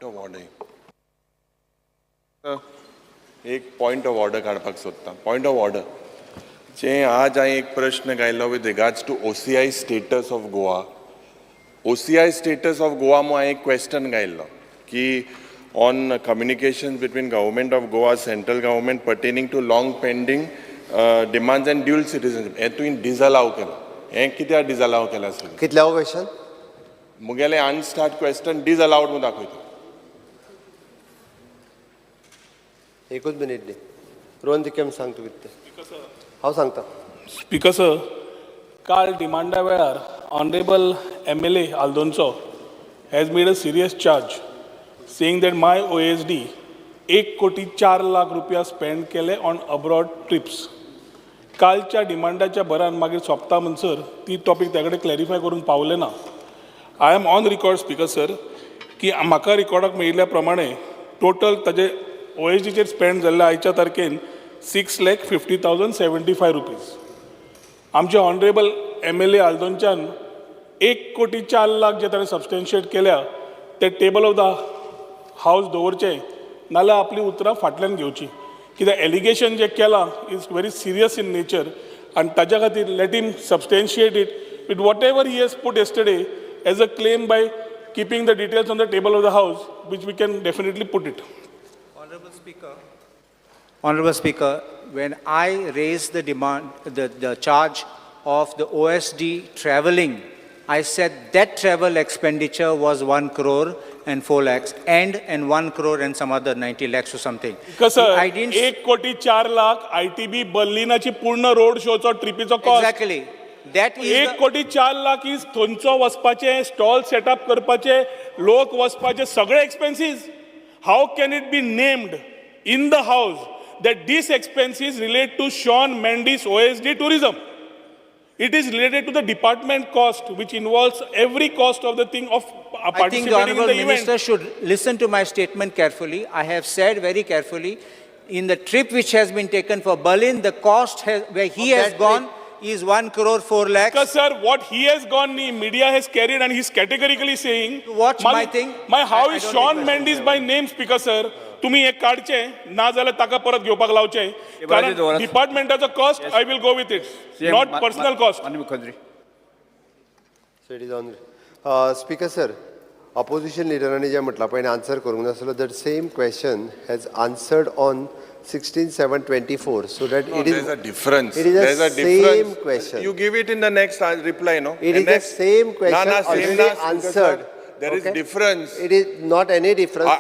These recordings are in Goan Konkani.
ऑफ ऑर्डर, एक पॉयंट ऑफ ऑर्डर काडपाक सोदता. पॉयंट ऑफ ऑर्डर जे आज हांवें एक प्रश्न घायल्लो with regards to OCI status of Goa. OCI status of Goa म्हूण हांवें एक क्वेश्चन घायल्लो की on communication between Government of Goa, central government pertaining to long pending demands and dual citizenship. हें तुवें डिजअलाव केलां. हें कित्याक डिजअलाव केलां सर? कितल्यावो क्वेश्चन? मुगेलें अनस्टार्ड क्वेश्चन डिजअलावड म्हूण दाखयता. एकूच मिनीट दी. रोहन तिकेम, सांग तूं कितें तें. हांव सांगता. स्पीकर सर, काल डिमांडा वेळार ऑनरेबल एमएलए आल्दोनचो has made a serious charge, saying that my OSD 1 कोटी 4 लाख रुपया स्पेंड केले ऑन अब्रॉड ट्रिप्स. कालच्या डिमांडाच्या भरान मागीर सोंपता म्हणसर ती टॉपीक त्या कडेन क्लॅरिफाय करूंक पावले ना. I am on record, Speaker sir, की म्हाका रिकॉर्डाक मेळिल्ल्या प्रमाणे टोटल ताजे ओएसडीचेर स्पेंड जाल्ले आयच्या तारखेन ₹6,50,075. आमचे ऑनरेबल एमएलए आल्दोनच्यान 1 कोटी 4 लाख जे ताणें सबस्टेन्शिएट केल्या ते टेबल ऑफ the house दवरचे, नाल्यार आपली उतरां फाटल्यान घेवची, कित्याक एलिगेशन जें केलां is very serious in nature आनी ताच्या खातीर let him substantiate it with whatever he has put yesterday as a claim by keeping the details on the table of the house, which we can definitely put it. Honorable Speaker, Honorable Speaker, when I raised the demand, the charge of the OSD traveling, I said that travel expenditure was 1 crore and 4 lakhs and 1 crore and some other 90 lakhs or something. कसं I didn't, 1 कोटी 4 लाख आयटीबी बर्लिनाची पूर्ण रोड शोचो ट्रिपीचो कॉस्ट. Exactly. That is एक the, कोटी चार लाख is थंयचो वचपाचे, स्टॉल सेटअप करपाचे, लोक वचपाचे, सगळे expenses. How can it be named in the house that this expenses relate to Sean Mendes OSD tourism? It is related to the department cost, which involves every cost of the thing of I think the participating in Honorable the event. Minister should listen to my statement carefully. I have said very carefully, in the trip which has been taken for Berlin, the cost has, where he Of has that gone is 1 crore 4 lakhs. Because, sir, what he has gone, the media has carried, and he's categorically saying. To watch my thing, My how I is don't Sean request Mendes by name, Speaker sir? तुम्ही हे काडचे ना जाल्यार ताका परत घेवपाक लावचे, कारण दवरात. डिपार्टमेंटाचो cost I will go with it, not personal cost. माननीय मुख्यमंत्री. So it is on. Speaker sir, opposition लिडरांनी जें म्हटलां पळय, आन्सर करूंक नासलो, that same question has answered on 16/7/24, so that No, it is there's a difference. It is There's the a difference. Same question. You give it in the next reply, no? It The is the same Na, question na, same already na, Speaker answered. sir. There is Okay? difference. It is not any difference. I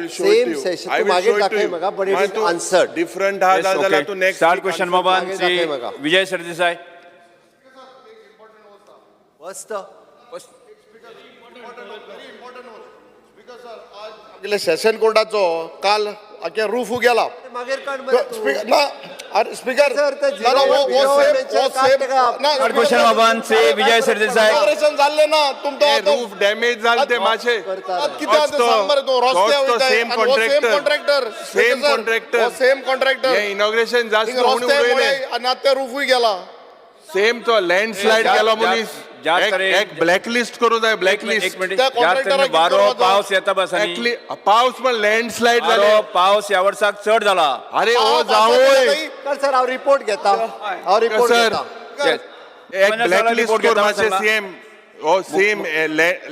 will show it same to you. Session. I तूं will मागीर show it to दाखय you. म्हाका, but it मागीर is तूं answered. Different हा Yes, जाल्यार okay. तूं next Start week question answer number one, मागीर Shri दाखय म्हाका. Vijay Sardesai. मस्त. आमगेले सेशन कोर्टाचो काल आख्या रूफ गेला. मागीर काड मरे तूं. स्पीकर ना, अरे स्पीकर सर, ते ना, ना, zero हो सेम mention हो काड सेम तेका. ना. Start question number one, Shri Vijay Sardesai. Operation जाल्लें ना तुमकां. हे रूफ डॅमेज जाले ते मातशे. कितें आसा ते सांग मरे तूं. रस्ते वयताय सेम आनी हो same contractor. Contractor. Same contractor. हो सेम कॉन्ट्रॅक्टर. हे इनॉग्रेशन जास्त म्हणून रस्ते उडयले. आनी आतां ते रुफूय गेला. सेम तो लँडस्लायड केलो मनीस. ज्या तरेन- एक ब्लॅकलिस्ट करूं जाय, ब्लॅकलिस्ट. एक मिनिट. त्या ज्या तरेन कॉन्ट्रॅक्टराक वारो कितें करपाचो? पावस येता बस आनी पावस पण लँडस्लायड जाले. वारो पावस ह्या वर्साक चड जाला. अरे हो पावस जावय. कर सर, हांव रिपोर्ट घेता, हांव रिपोर्ट सर, घेता. Yes. एक मान्य ब्लॅकलिस्ट रिपोर्ट कर घेता मातशे. सांगला. सीएम हो सेम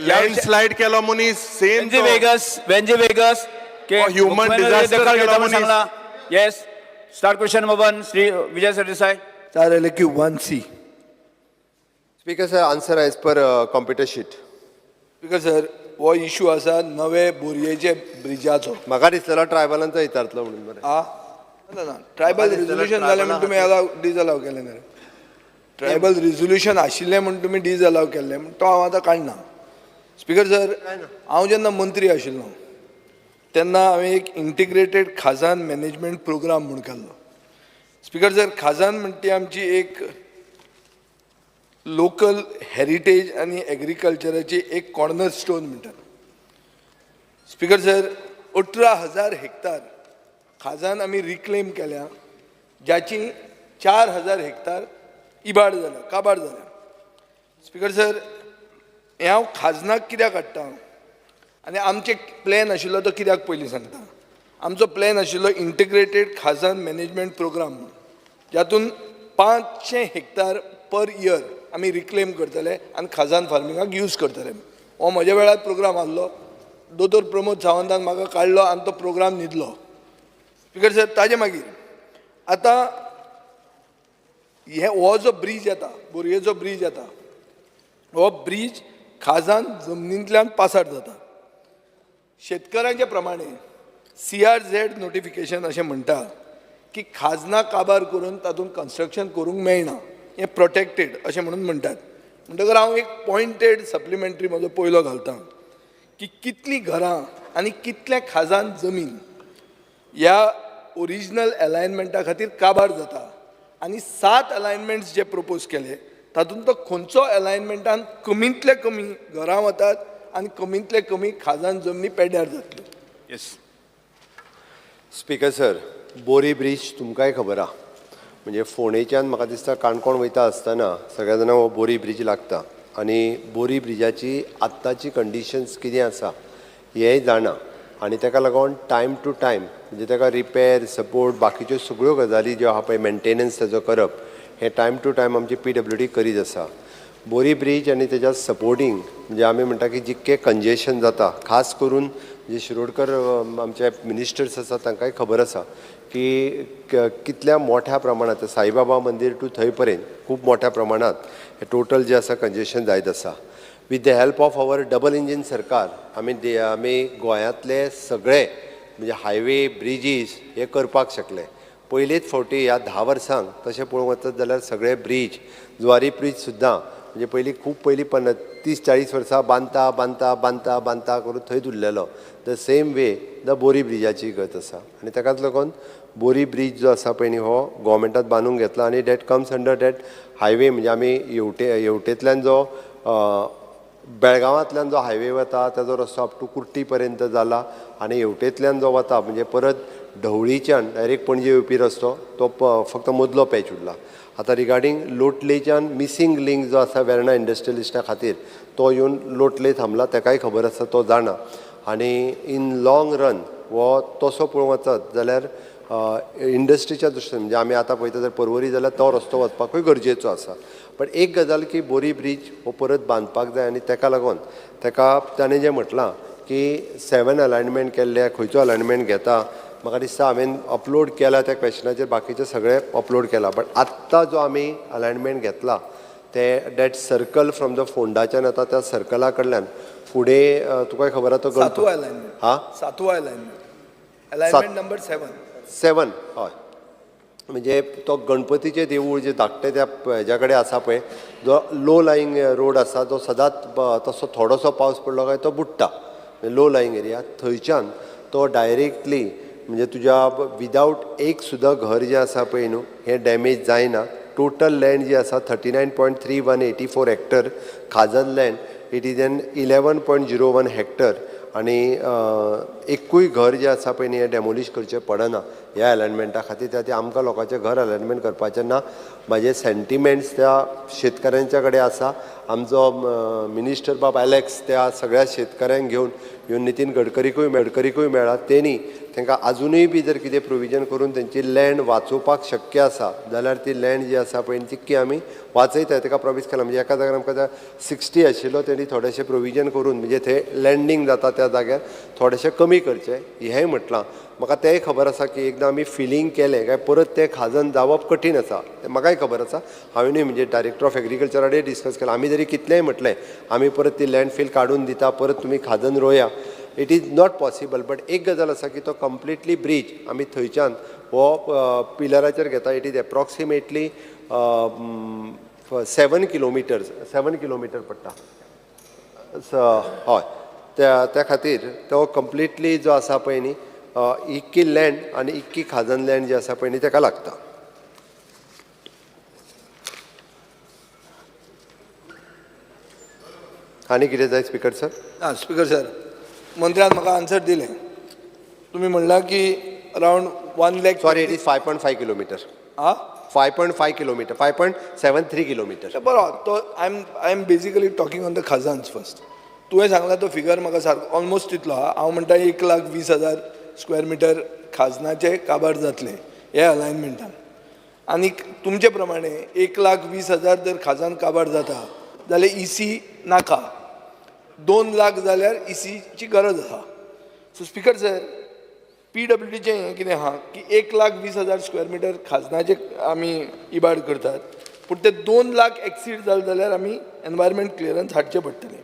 लँडस्लायड केलो मनीस सेम. वेंजी वेगस, वेंजी वेगस के हो, human मुख्यमंत्री disaster दखल केला घेता म्हणून मनीस. सांगला. Yes, start question number one, Shri Vijay Sardesai. Star LQ 1C. Speaker sir, answer as per computer sheet. Speaker sir, हो इशू आसा नवे बोरयेचे ब्रिजाचो. म्हाका दिसलेलो ट्रायबलांचो विचारतलो म्हणून बरें. आ ना ना, ट्रायबल रिझोल्युशन जालें म्हूण तुमी अलाव डिजअलाव केलें न्ही. ट्रायबल रिझोल्युशन आशिल्लें म्हूण तुमी डिजअलाव केल्लें म्हूण तो हांव आतां काडना. स्पीकर सर, हांव जेन्ना मंत्री आशिल्लो तेन्ना हांवें एक इंटिग्रेटेड खाजन मॅनेजमेंट प्रोग्राम म्हूण केल्लो. स्पीकर सर, खाजन म्हणटा ती आमची एक लोकल हेरिटेज आनी एग्रीकल्चराची एक कॉर्नर स्टोन म्हणटात. स्पीकर सर, 18,000 हेक्टर खाजन आमी रिक्लेम केल्या, ज्याची 4000 हेक्टर इबाड जाल्या, काबार जाल्या. स्पीकर सर, हें हांव खाजनाक कित्याक हाडटा? आनी आमचे प्लॅन आशिल्लो तो कित्याक पयलीं सांगता. आमचो प्लॅन आशिल्लो इंटिग्रेटेड खाजन मॅनेजमेंट प्रोग्राम म्हूण, जातून 500 हेक्टर पर इयर आमी रिक्लेम करतले आनी खाजन फार्मिंगाक यूज करतले. हो म्हज्या वेळार प्रोग्राम आहलो, दोतोर प्रमोद सावंतान म्हाका काडलो आनी तो प्रोग्राम न्हिदलो. स्पिकर सर, ताजे मागीर आतां हे हो जो ब्रीज येता, बोरयेचो ब्रीज येता, हो ब्रीज खाजन जमनींतल्यान पासार जाता. शेतकऱ्यांच्या प्रमाणे CRZ notification अशें म्हणटा की खाजनां काबार करून तातूंत कन्स्ट्रक्शन करूंक मेळना, हें प्रोटेक्टेड अशें म्हणून म्हणटात. म्हणटकर हांव एक पॉयंटेड सप्लिमेंट्री म्हजो पयलो घालता की कितलीं घरां आनी कितलें खाजन जमीन ह्या ओरिजिनल एलायनमेंटा खातीर काबार जाता आनी 7 अलायनमेंट्स जे प्रपोज केले तातूंत तो खंयचो एलायनमेंटान कमींतले कमी घरां वतात आनी कमींतले कमी खाजन जमनी पेड्ड्यार जातल्यो. Yes. Speaker sir, Bori bridge तुमकांय खबर आहा, म्हणजे फोंडेच्यान म्हाका दिसता काणकोण वयता आसतना सगळ्या जाणांक हो बोरी ब्रीज लागता आनी बोरी ब्रिजाची आत्ताची कंडिशन्स कितें आसा हेंय जाणा आनी ताका लागून टायम टू टायम म्हणजे ताका रिपेर सपोर्ट बाकीच्यो सगळ्यो गजाली ज्यो आहा पळय, मेंटेनन्स ताजो करप हें टायम टू टायम आमची PWD करीत आसा. बोरी ब्रीज आनी तेज्या सपोर्टींग म्हणजे आमी म्हणटा की जितकें कंजेशन जाता, खास करून जे शिरोडकर आमचे मिनिस्टर्स आसा तांकांय खबर आसा की कितल्या मोठ्या प्रमाणांत साईबाबा मंदीर टू थंय पर्यंत खूब मोठ्या प्रमाणांत हें टोटल जें आसा कंजेशन जायत आसा. With the help of our double engine सरकार आमी गोंयांतले सगळे म्हणजे हायवे ब्रिजीस हे करपाक शकले. पयलेच फावटी ह्या 10 वर्सांक तशें पळोवंक वचत जाल्यार सगळे ब्रीज, जुवारी ब्रीज सुद्दां म्हणजे पयलीं खूब पयलीं 30-40 वर्सां बांदता बांदता बांदता बांदता करून थंयच उरलेलो. The same way the Bori ब्रिजाची गत आसा आनी ताकाच लागून बोरी ब्रीज जो आसा पळय न्ही हो गोवोरमेंटान बांदूंक घेतला आनी that comes under that highway. म्हणजे आमी हेवटेंतल्यान जो बेळगांवांतल्यान जो हायवे वता ताजो रस्तो अप टू कुर्टी पर्यंत जाला आनी हेवटेंतल्यान जो वता म्हणजे परत ढवळीच्यान डायरेक्ट पणजे येवपी रस्तो तो फक्त मदलो पॅच उरला. आतां रिगार्डींग लोटलेच्यान मिसींग लिंक जो आसा वेर्णा इंडस्ट्रियलिस्टा खातीर तो येवन लोटले थांबला, ताकाय खबर आसा, तो जाणा आनी इन लॉंग रन हो तसो पळोवंक वचत जाल्यार इंडस्ट्रीच्या दृश्टीन म्हणजे आमी आतां पळयता जर परवरी जाल्यार तो रस्तो वचपाकूय गरजेचो आसा. बट एक गजाल की बोरी ब्रीज हो परत बांदपाक जाय आनी ताका लागून ताका ताणें जें म्हटलां की 7 अलायनमेंट केल्ले, खंयचो अलायनमेंट घेता, म्हाका दिसता हांवें अपलोड केला त्या क्वेशनाचेर, बाकीचे सगळे अपलोड केला. बट आत्तां जो आमी अलायनमेंट घेतला ते that circle from the फोंडाच्यान आतां त्या सर्कला कडल्यान फुडें तुका खबर आहा तो सातवो अलायनमेंट. हा, सातवो अलायनमेंट, अलायनमेंट नंबर 7. 7 हय, म्हणजे तो गणपतीचें देवूळ जे धाकटें त्या हेज्या कडेन आसा पळय, जो लो लायींग रोड आसा जो सदांच तसो थोडोसो पावस पडलो काय तो बुडटा, लो लायींग एरिया, थंयच्यान तो डायरेक्टली म्हणजे तुज्या विदावट एक सुद्दां घर जें आसा पळय न्हू हें डॅमेज जायना. टोटल लँड जी आसा 39.3184 hectare khazan land, it is an 11.01 hectare आनी एकूय घर जें आसा पळय न्ही हें डेमोलीश करचें पडना ह्या अलायनमेंटा खातीर. त्या खातीर आमकां लोकांचें घर अलायनमेंट करपाचें ना. म्हाजे सेंटिमेंट्स त्या शेतकऱ्यांच्या कडेन आसा. आमचो मिनिस्टर बाब एलेक्स त्या सगळ्या शेतकऱ्यांक घेवन येवन नितीन गडकरीकूय मेळ्ळा, तेणी तांकां आजुनूय बी जर कितें प्रोविजन करून तेंची लँड वाचोवपाक शक्य आसा जाल्यार ती लँड जी आसा पळय तितकी आमी वाचयता, ताका प्रॉमीस केला. म्हणजे एका जाग्यार आमकां 60 आशिल्लो तेणी थोडेशें प्रोविजन करून म्हणजे थंय लँडींग जाता त्या जाग्यार थोडेशें कमी करचें हेंय म्हटलां. म्हाका तेंय खबर आसा की एकदां आमी फिलींग केलें काय परत तें खाजन जावप कठीण आसा, तें म्हाकाय खबर आसा. हांवेनूय म्हणजे डायरेक्टर ऑफ एग्रीकल्चरा कडेन डिस्कस केलां, आमी जरी कितलेंय म्हटलें आमी परत ती लँड फील काडून दिता, परत तुमी खाजन रोया, it is not possible. But एक गजाल आसा की तो कंप्लिटली ब्रीज आमी थंयच्यान हो पिलराचेर घेता, it is approximately 7 kilometres, 7 kilometre पडटा. हय, त्या खातीर तो कंप्लिटली जो आसा पळय न्ही इक्की लँड आनी इक्की खाजन लँड जी आसा पळय न्ही ताका लागता. आनी कितें जाय स्पिकर सर? आं स्पिकर सर, मंत्र्यान म्हाका आन्सर दिलें. तुमी म्हणलां की around 1 lakh. Sorry, it is 5.5 kilometre. आं, 5.5 kilometre, 5.73 kilometre. बरो, तो I am basically talking on the khazans first. तुवें सांगला तो फिगर म्हाका सारको ऑलमोस्ट तितलो आहा. हांव म्हणटा 1,20,000 स्क्वेअर मिटर खाजनाचे काबार जातले हे अलायनमेंटान. आनीक तुमचे प्रमाणे 1,20,000 जर खाजन काबार जाता जाल्यार इसी नाका, 2 लाख जाल्यार इसीची गरज आसा. सो स्पिकर सर, पीडब्ल्यूडीचें हें कितें आहा की 1,20,000 स्क्वेअर मिटर खाजनाचे आमी इबाड करतात, पूण ते 2 लाख एक्सीड जाले जाल्यार आमी एनवायरमेंट क्लियरन्स हाडचें पडटलें.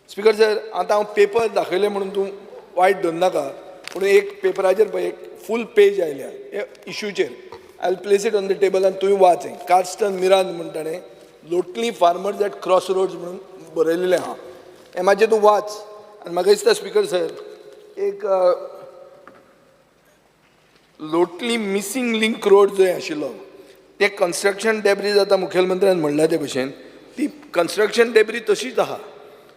स्पिकर सर, आतां हांव पेपर दाखयले म्हणून तूं वायट धरनाका, पूण एक पेपराचेर पळय एक फूल पेज आयल्या हे इशूचेर. I place it on the table आनी तुवें वाच. हें कार्स्टन मिरांद म्हूण ताणें "Lotli farmers at cross roads" म्हणून बरयलेलें आहा. हें मातशें तूं वाच. आनी म्हाका दिसता स्पिकर सर, एक लोटली मिसींग लिंक रोड जंय आशिल्लो ते कन्स्ट्रक्शन डेब्रीज, आतां मुखेलमंत्र्यान म्हणलां ते भशेन ती कन्स्ट्रक्शन डेब्री तशीच आहा.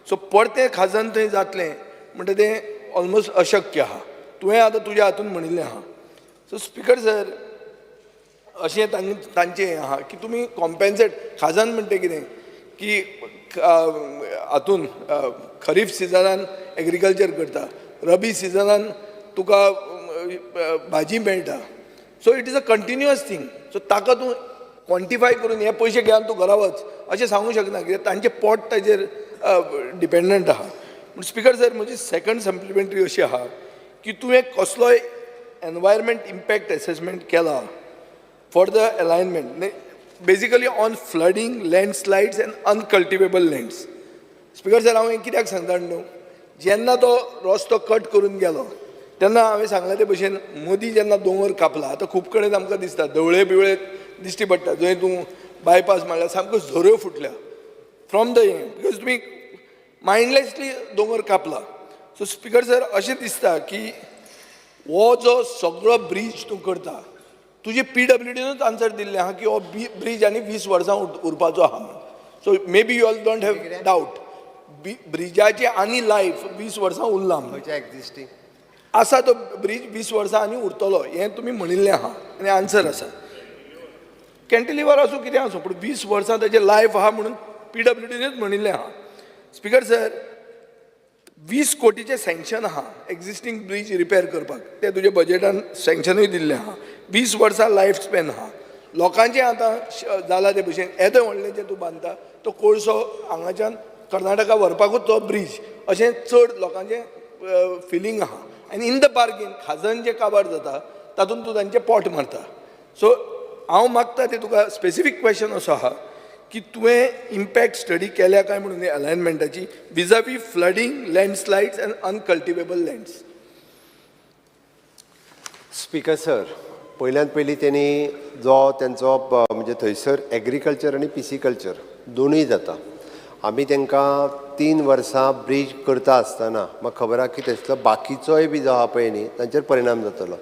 सो परतें खाजन थंय जातलें म्हणटा तें ऑलमोस्ट अशक्य आहा. तुवें आतां तुज्या हातून म्हणिल्लें आहा. सो स्पिकर सर, अशें तांचें हें आहा की तुमी कॉम्पेन्सेट खाजन म्हणटा कितें की हातून खरीफ सिजनान एग्रीकल्चर करता, रबी सिजनान तुका भाजी मेळटा. So it is a continuous thing. So ताका तूं क्वॉन्टिफाय करून हे पयशे घेवन तूं घरा वच अशें सांगूंक शकना, कित्याक तांचें पोट ताजेर डिपेंडंट आहा. पूण स्पिकर सर, म्हजी सेकंड सप्लिमेंटरी अशी आहा की तुवें कसलोय एनवायरमेंट इम्पॅक्ट एसेसमेंट केला for the alignment, basically on flooding, landslides and uncultivable lands? Speaker sir, हांव हें कित्याक सांगता न्हू, जेन्ना तो रस्तो कट करून गेलो तेन्ना हांवें सांगलां ते भशेन मदीं जेन्ना दोंगर कापला, आतां खूब कडेन आमकां दिसता धवळे बिवळे दिश्टी पडटा. जंय तूं बायपास मारल्या, सामक्यो झऱ्यो फुटल्या फ्रॉम the हें, because तुमी मायंडलेसली दोंगर कापला. सो स्पिकर सर, अशें दिसता की हो जो सगळो ब्रीज तूं करता, तुजे पीडब्ल्यूडीनूच आन्सर दिल्लें आहा की हो ब्रीज आनी 20 वर्सां उरपाचो आहा म्हणून. So maybe you all don't have doubt, ब्रिजाची आनी लायफ 20 वर्सां उरला म्हणून. खंयच्या एक्झिस्टींग? आसा तो ब्रीज 20 वर्सां आनी उरतलो हें तुमी म्हणिल्लें आहा आनी आन्सर आसा. कॅन्टिलिवर आसूं, कितें आसूं, पूण 20 वर्सां ताजें लायफ आहा म्हणून पीडब्ल्यूडीनूच म्हणिल्लें आहा. स्पिकर सर, 20 कोटीचें सँक्शन आहा एक्झिस्टींग ब्रीज रिपेर करपाक, तें तुज्या बजेटान सँक्शनूय दिल्लें आहा. 20 वर्सां लायफ स्पॅन आहा. लोकांचें आतां जालां ते भशेन येदें व्हडलें जें तूं बांदता तो कोळसो हांगाच्यान कर्नाटका व्हरपाकूच तो ब्रीज अशें चड लोकांचें फिलींग आहा. आनी इन the bargain खाजन जें काबार जाता तातूंत तूं तांचें पोट मारता. सो हांव मागता तें तुका स्पेसिफीक क्वेश्चन असो आहा की तुवें इम्पॅक्ट स्टडी केल्या काय म्हणून अलायनमेंटाची vis-a-vis flooding, landslides and uncultivable lands? Speaker sir, पयल्यान पयलीं तेणी जो तेंचो म्हणजे थंयसर एग्रीकल्चर आनी पिसिकल्चर दोनूय जाता. आमी तांकां 3 वर्सां ब्रीज करता आसतना म्हाका खबर आहा की थंयसलो बाकीचोय बी जो आहा पळय न्ही तांचेर परिणाम जातलो.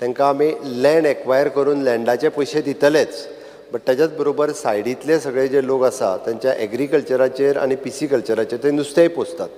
तांकां आमी लँड एक्वायर करून लँडाचे पयशे दितलेच, बट ताच्याच बरोबर सायडींतले सगळे जे लोक आसा तांच्या एग्रीकल्चराचेर आनी पिसिकल्चराचेर, ते नुस्तेंय पोसतात,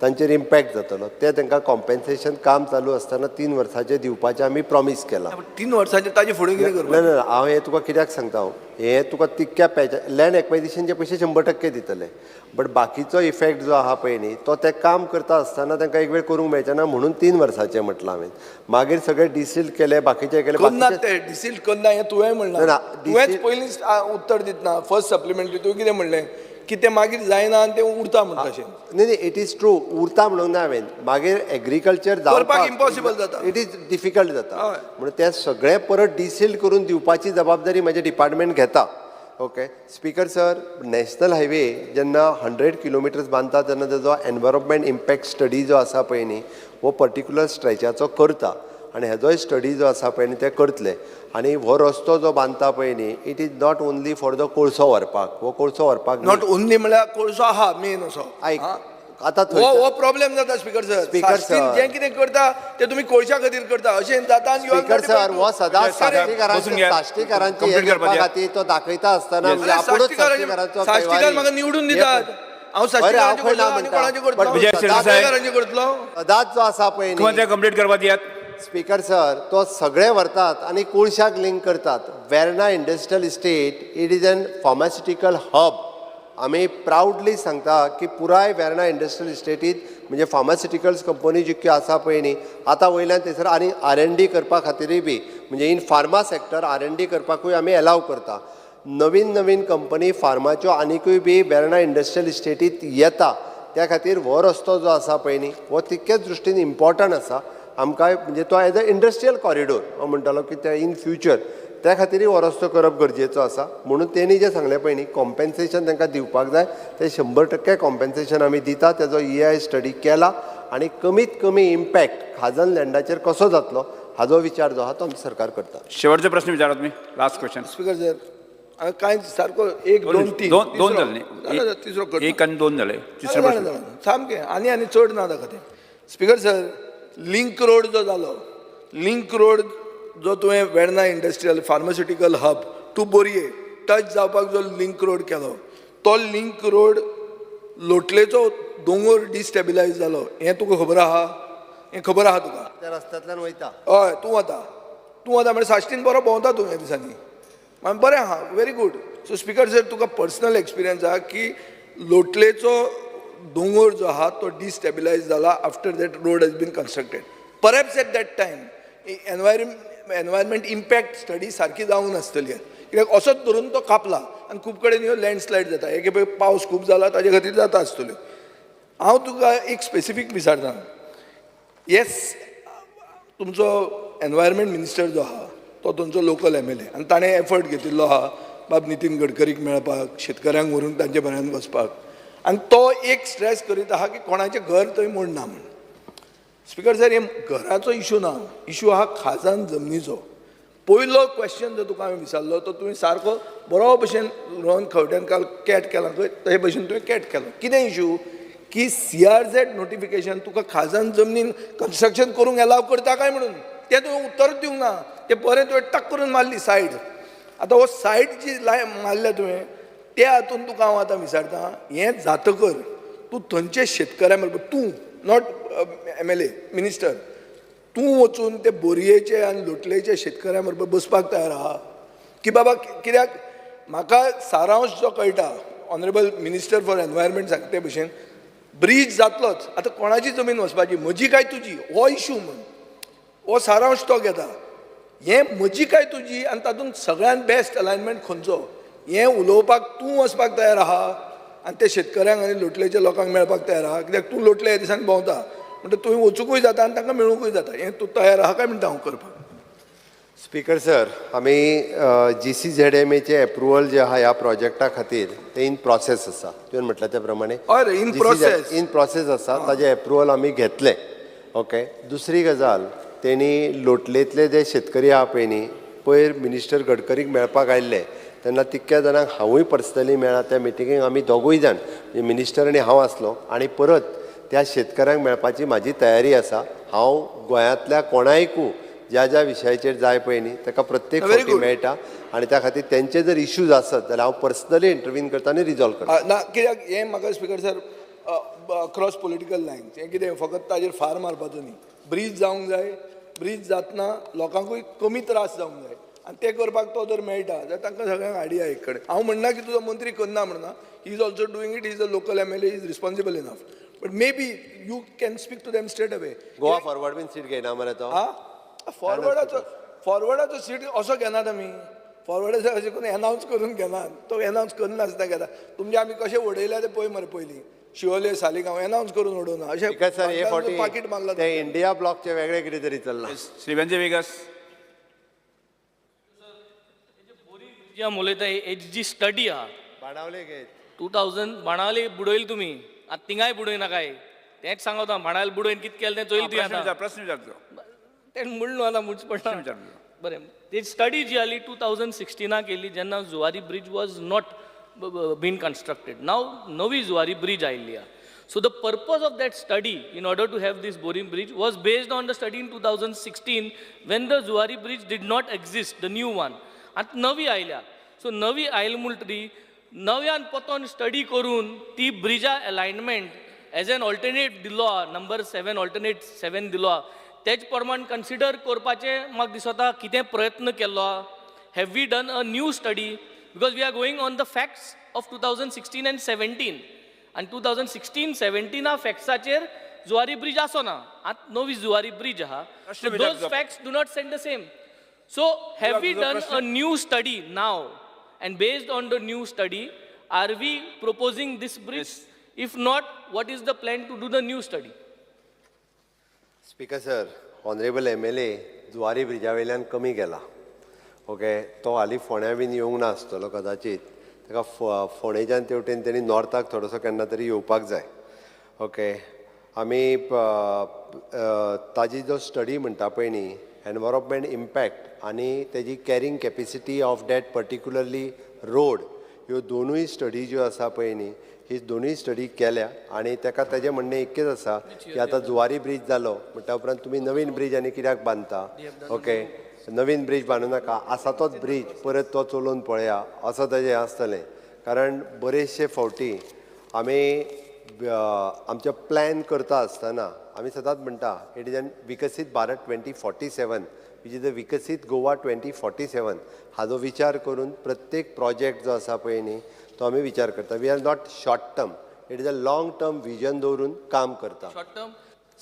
तांचेर इम्पॅक्ट जातलो. ते तांकां कॉम्पेन्सेशन काम चालू आसतना 3 वर्साचें दिवपाचें आमी प्रॉमीस केलां. 3 वर्सांचे ताजे फुडें कितें करपाक? ना ना, हांव हें तुका कित्याक सांगता, हांव हें तुका तितक्या पॅच लँड एक्वाजिशनचे पयशे 100% दितले, बट बाकीचो इफेक्ट जो आहा पळय न्ही तो ते काम करता आसतना तांकां एक वेळ करूंक मेळचें ना म्हणून 3 वर्साचें म्हटलां हांवें. मागीर सगळें डिसिल्ट केलें, बाकीचें केलें. करनात. बाकीचे ते डिसिल्ट करना हें तुवें म्हणलां. ना, ना, तुवेंच पयलीं उत्तर दितना फर्स्ट सप्लिमेंटरी तुवें कितें म्हणलें की तें मागीर जायना आनी तें उरता म्हणटा तशें. न्ही न्ही, it is true, उरता म्हणूंक ना हांवें. मागीर एग्रीकल्चर करपाक impossible जाता. It is difficult जाता. म्हणून तें सगळें परत डिसिल्ट करून दिवपाची जबाबदारी म्हजें डिपार्टमेंट घेता. Okay speaker sir, national highway जेन्ना 100 किलोमिटर्स बांदता तेन्ना तेजो एनवायरमेंट इम्पॅक्ट स्टडी जो आसा पळय न्ही हो पर्टिक्युलर स्ट्रेचाचो करता आनी हेजोय स्टडी जो आसा पळय न्ही ते करतले. आनी हो रस्तो जो बांदता पळय न्ही, it is not only for the कोळसो व्हरपाक, हो कोळसो व्हरपाक न्ही. Not only म्हळ्यार कोळसो आहा मेन असो. आयक. आं? आतां हो थंयसर हो प्रॉब्लेम जाता स्पीकर सर. Speaker sir. जें कितें करता तें तुमी कोळशा खातीर करता अशें जाता आनी you are speaker not sir, able to- हो सदांच Yes, sir. बसून साश्टीकारांचे घ्या. साश्टीकारांची Complete हें करपा करपा द्या. खातीर तो दाखयता आसतना म्हणजे अरे, आपुणूच साश्टीकारांचे साश्टीकारांचो साश्टीकार म्हाका निवडून दितात. हांव अरे, हांव साश्टीकारांचे खंय ना करतलो आनी म्हणटा. कोणाचे But करतलो? विजय सरदेसाय. साश्टीकारांचे करतलो. सदांच जो आसा पळय न्ही मुख्यमंत्री कंप्लीट करपा दियात. स्पीकर सर, तो सगळे व्हरतात आनी कोळशाक लिंक करतात. Verna Industrial Estate, it is an pharmaceutical hub. आमी प्रावडली सांगता की पुराय वेर्णा इंडस्ट्रियल इस्टेटीत म्हणजे फार्मास्युटिकल्स कंपनी जितक्यो आसा पळय न्ही आतां वयल्यान थंयसर आनी R&D करपा खातीरूय बी म्हणजे in pharma sector R&D करपाकूय आमी एलाव करता. नवीन नवीन कंपनी फार्माच्यो आनिकूय बी वेर्णा इंडस्ट्रियल इस्टेटीत येता. त्या खातीर हो रस्तो जो आसा पळय न्ही हो तितकेच दृश्टीन इम्पॉर्टंट आसा आमकां, म्हणजे तो एज अ इंडस्ट्रियल कॉरिडोर हांव म्हणटालो की ते इन फ्युचर त्या खातीरय हो रस्तो करप गरजेचो आसा. म्हणून तेणी जें सांगलें पळय न्ही कॉम्पेन्सेशन तांकां दिवपाक जाय, तें 100% कॉम्पेन्सेशन आमी दिता. तेजो EI study केला आनी कमीत कमी इम्पॅक्ट खाजन लँडाचेर कसो जातलो हाजो विचार जो आहा तो आमचें सरकार करता. शेवटचा प्रश्न विचारा तुम्ही, लास्ट क्वेश्चन. स्पीकर सर, हांवें कांय सारको एक दोन तीन दोन दोन तिसरो. झाले. जालें, तिसरो करता. एक आणि दोन झाले, तिसरा जालें, प्रश्न. जालें, सामकें आनी आनी चड ना ताका तें. स्पीकर सर, लिंक रोड जो जालो, लिंक रोड जो तुवें Verna industrial pharmaceutical hub to Boriem touch जावपाक जो लिंक रोड केलो तो लिंक रोड लोटलेचो दोंगोर डिस्टेबिलायज जालो हें तुका खबर आहा? हें खबर आहा तुका? त्या रस्त्यांतल्यान वयता. हय, तूं वता, तूं वता म्हणजे साश्टीन बरो भोंवता तूं ह्या दिसांनी, मागीर बरें आहा, very good. So speaker sir, तुका पर्सनल एक्सपिरियन्स आहा की लोटलेचो दोंगोर जो आहा तो डिस्टेबिलायज जाला after that road has been constructed. Perhaps at that time environment impact study सारकी जावंक नासतली, कित्याक असोच धरून तो कापला आनी खूब कडेन ह्यो लँडस्लायड जाता. एक खेपे पावस खूब जाला ताजे खातीर जाता आसतल्यो. हांव तुका एक स्पेसिफीक विचारता, येस, तुमचो एनवायरमेंट मिनिस्टर जो आहा तो तुमचो लोकल MLA आनी ताणें एफर्ट घेतिल्लो आहा बाब नितीन गडकरीक मेळपाक, शेतकऱ्यांक व्हरून तांचे म्हऱ्यान वचपाक, आनी तो एक स्ट्रेस करीत आहा की कोणाचें घर थंय मोडना म्हूण. स्पीकर सर, हे घराचो इशू ना, इशू आहा खाजन जमनीचो. पयलो क्वेश्चन जो तुका हांवें विचारलो तो तुवें सारको बरो भशेन रोहन खंवट्यान काल कॅट केला पळय तशे भशेन तुवें कॅट केलो. कितें इशू की CRZ notification तुका खाजन जमनीन कन्स्ट्रक्शन करूंक एलाव करता काय म्हणून तें तुवें उत्तरूच दिवंक ना. तें बरें तुवें टक करून मारली सायड. आतां हो सायड जी लाय मारल्या तुवें त्या हातून तुका हांव आतां विचारता, हें जातकर तूं थंयचे शेतकऱ्यां बरोबर, तूं not MLA minister, तूं वचून ते बोरयेचे आनी लोटलेचे शेतकऱ्यां बरोबर बसपाक तयार आहा की बाबा कित्याक म्हाका सारांश जो कळटा ऑनरेबल मिनिस्टर फॉर एनवायरमेंट सांगता ते भशेन ब्रीज जातलोच, आतां कोणाची जमीन वचपाची, म्हजी काय तुजी, हो इशू म्हूण हो सारांश तो घेता. हें म्हजी काय तुजी आनी तातूंत सगळ्यांत बेस्ट अलायनमेंट खंयचो हें उलोवपाक तूं वचपाक तयार आहा आनी ते शेतकऱ्यांक आनी लोटलेच्या लोकांक मेळपाक तयार आहा? कित्याक तूं लोटले ह्या दिसांनी भोंवता म्हणटा तुवें वचुंकूय जाता आनी तांकां मेळुंकूय जाता. हें तूं तयार आहा काय म्हणटा हांव करपाक? स्पीकर सर, आमी GCZMAचें एप्रुवल जें आहा ह्या प्रोजेक्टा खातीर तें इन प्रोसेस आसा. तुवें म्हटलें त्या प्रमाणे हय रे, in process. In process आसा, ताजें एप्रुवल आमी घेतलें. ओके, दुसरी गजाल, तेणी लोटलेंतले जे शेतकरी आहा पळय न्ही पयर मिनिस्टर गडकरीक मेळपाक आयिल्ले तेन्ना तितक्या जाणांक हांवूय पर्सनली मेळ्ळा. त्या मिटिंगेक आमी दोगूय जाण, म्हणजे मिनिस्टर आनी हांव आसलो, आनी परत त्या शेतकऱ्यांक मेळपाची म्हाजी तयारी आसा. हांव गोंयांतल्या कोणायकू ज्या ज्या विशयाचेर जाय पळय न्ही ताका प्रत्येक Very फावटी good. मेळटा आनी त्या खातीर तेंचे जर इश्यूज आसत जाल्यार हांव पर्सनली इंटरवीन करता आनी रिजॉल्व करता. ना, कित्याक हें म्हाका speaker sir across political lines हें कितें फकत ताजेर फार मारपाचो न्ही, ब्रीज जावंक जाय, ब्रीज जातना लोकांकूय कमी त्रास जावंक जाय आनी तें करपाक तो जर मेळटा जाल्यार तांकां सगळ्यांक आयडिया एक कडेन. हांव म्हणना की तुजो मंत्री करना म्हणना, he is also doing it, he is a local MLA, is responsible enough, but maybe you can speak to them straight away. Goa forward been seat घेयना मरे तो? हा, फॉरवर्डाचो सीट असो घेनात आमी, फॉरवर्डाचो अशें करून एनावन्स करून घेनात, तो एनावन्स करनासतना घेता. तुमचे आमी कशें उडयल्या ते पळय मरे, पयलीं शिवोले सालिगांव एनावन्स करून उडोवना अशें स्पीकर सर, हे फावटी पाकीट मारला. ते इंडिया ब्लॉकचे वेगळे कितें तरी चल्लां. श्री वेंजे वेगस. जी हांव उलयता हेजी जी स्टडी आहा बाणावले घेत 2000 बाणावले बुडयली तुमी, आतां थिंगाय बुडय नाकाय, तेंच सांगता, बाणावले बुडोवन कितें केलें तें चोयलें तुवें. प्रश्न आतां विचार, प्रश्न विचारतो. तें म्हणलें न्हू आतां म्हणचें पडटा. प्रश्न विचार. बरें, ती स्टडी जी आली 2016 केली जेन्ना Zuari bridge was not been constructed. Now नवी जुवारी ब्रीज आयिल्ली आहा. So the purpose of that study in order to have this Borim bridge was based on the study in 2016 when the Zuari bridge did not exist, the new one. आतां नवी आयल्या, सो नवी आयली म्हणटरी नव्यान परतून स्टडी करून ती ब्रिजा एलायनमेंट एज एन ऑल्टरनेट दिल्लो आहा, नंबर 7 ऑल्टरनेट 7 दिल्लो आहा, तेज प्रमाण कन्सिडर करपाचें म्हाका दिसता कितें प्रयत्न केल्लो आहा. Have we done a new study? Because we are going on the facts. of 2016 and 17. आनी 2016 17 फॅक्ट्साचेर जुवारी ब्रिज आसो ना. आतां नवी जुवारी ब्रिज आहा. प्रश्न विचार Those facts do not stand the same. So have we तुजो done प्रश्न- a new study now? And based on the new study, are we proposing this bridge? If not, what is the plan to do the new study? Speaker sir, honourable MLA Zuari Brezza वयल्यान कमी गेला, ओके. तो हालीं फोंड्या बीन येवंक ना आसतलो कदाचीत. ताका फोंडेच्यान तेवटेन तेणी नॉर्थाक थोडोसो केन्ना तरी येवपाक जाय, ओके. आमी ताजी जो स्टडी म्हणटा पळय न्ही, एनवायरोमेंट इम्पॅक्ट आनी तेजी carrying capacity of that particularly road, ह्यो दोनूय स्टडी ज्यो आसा पळय न्ही, ही दोनूय स्टडी केल्या. आनी ताका तेजें म्हणणें एकच आसा की आतां जुवारी ब्रीज जालो म्हणटा उपरांत तुमी नवीन ब्रीज आनी कित्याक बांदता? ओके, नवीन ब्रीज बांदू नाका, आसा तोच ब्रीज परत तो चलोवन पळया असो तेजें आसतलें. कारण बरेचशे फावटी आमी आमचें प्लॅन करता आसतना आमी सदांच म्हणटा, it is an विकसीत भारत 2047, which is a विकसीत गोवा 2047. हाजो विचार करून प्रत्येक प्रोजेक्ट जो आसा पळय न्ही, तो आमी विचार करता. We are not short term, it is a long term vision दवरून काम करता. Short term?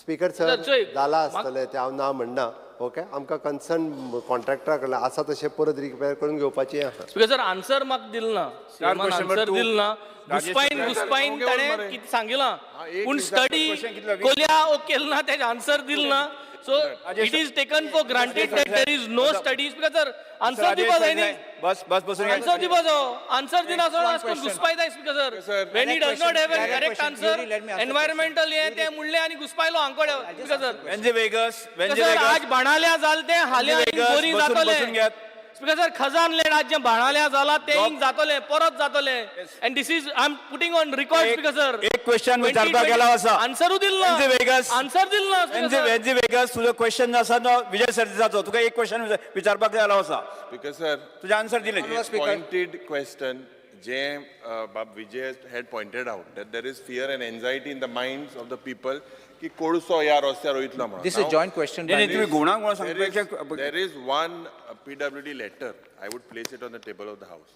Speaker sir, sir, चोय, जाला आसतलें तें, हांव ना म्हणना, ओके. आमकां कन्सर्न कॉन्ट्रॅक्टरा कडल्यान आसा तशें परत रिपेर करून घेवपाची आहा. स्पीकर सर, आन्सर म्हाका दिल ना. सीएमान question number answer two. दिल ना. राजेश घुसपायन सर, घुसपायन ताणें कितें सांगिलां, एक पूण विचार- स्टडी question कितलो? कोल्या ओ केल ना, तेजें आन्सर दिल ना. So Rajesh it is taken for granted that there is no study. Speaker sir, answer दिवपा जाय न्ही. बस बस, बसून घे. आन्सर दिवपा जायो. आन्सर दिना One question. घुसपायता speaker sir. Sir. When he does not have an Direct correct question. Answer, Yuri, let me ask the environmental हे ते म्हणलें आनी घुसपायलो आंकोड्या स्पीकर सर. वेंजे वेगस, वेंजे सर, आज वेगस. बाणाल्या जाल ते हाल्या आनी वेगस, बोरी बसून- जातले. बसून घेयात. स्पीकर सर, खजान लेड आज जें बाणाल्या जाला तें हिंग जातलें, परत जातलें. And this is I am putting on record, एक- स्पीकर सर. एक question विचारपाक गेला आसा. आन्सरूय दिल ना. वेंजे वेगस. आन्सर दिल ना, स्पीकर वेंजे सर. वेंजे वेगस, तुजो क्वेश्चन जो आसा तो विजय सरदेसाचो. तुका एक क्वेश्चन विचारपाक गेलो आसा. स्पीकर सर, तुजें आन्सर दिलें. Pointed question जे बाब Vijay had pointed out that there is fear and anxiety in the minds of the people की कोळसो ह्या रस्त्यार वयतलो म्हणून. This is Now, joint question. नाही, नाही, तुम्ही घुवणाक म्हणून There is, सांगपेक्षा there is one PWD letter. I would place it on the table of the house.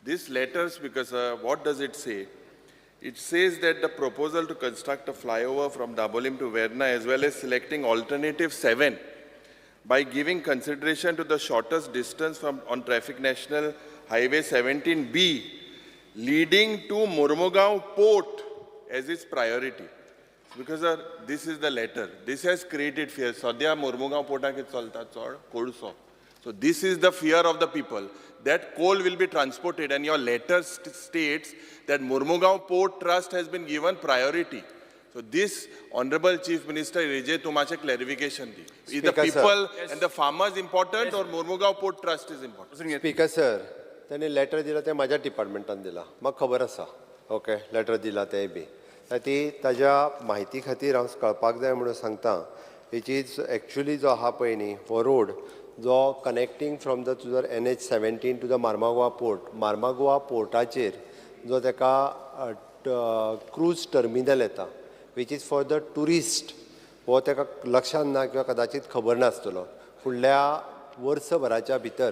This letter, because what does it say? It says that the proposal to construct a flyover from Dabolim to Verna as well as selecting alternative 7 by giving consideration to the shortest distance from on traffic national highway 17B leading to Mormugao port as its priority. Because this is the letter. This has created fear. सद्या मोर्मुगांव पोर्टाक कितें चलता चड कोळसो. So this is the fear of the people that coal will be transported, and your letter states that Mormugao Port Trust has been given priority. So this, Honorable Chief Minister, हेजेर तूं मातशें clarification the. Is the Speaker, sir. People and the farmers important or Mormugao Port Trust is important? Speaker sir, तेणी लेटर दिला तें म्हाज्या डिपार्टमेंटान दिला, म्हाका खबर आसा, ओके. लेटर दिला तेंय बी ती ताज्या म्हायती खातीर हांव कळपाक जाय म्हणून सांगता. Which is actually जो आहा पळय न्ही, हो रोड जो कनेक्टींग फ्रॉम the तुजो NH 17 to the Marmagoa port, Marmagoa पोर्टाचेर जो ताका क्रूज टर्मिनल येता, which is for the tourist, हो ताका लक्षांत ना किंवा कदाचीत खबर नासतलो. फुडल्या वर्सभराच्या भितर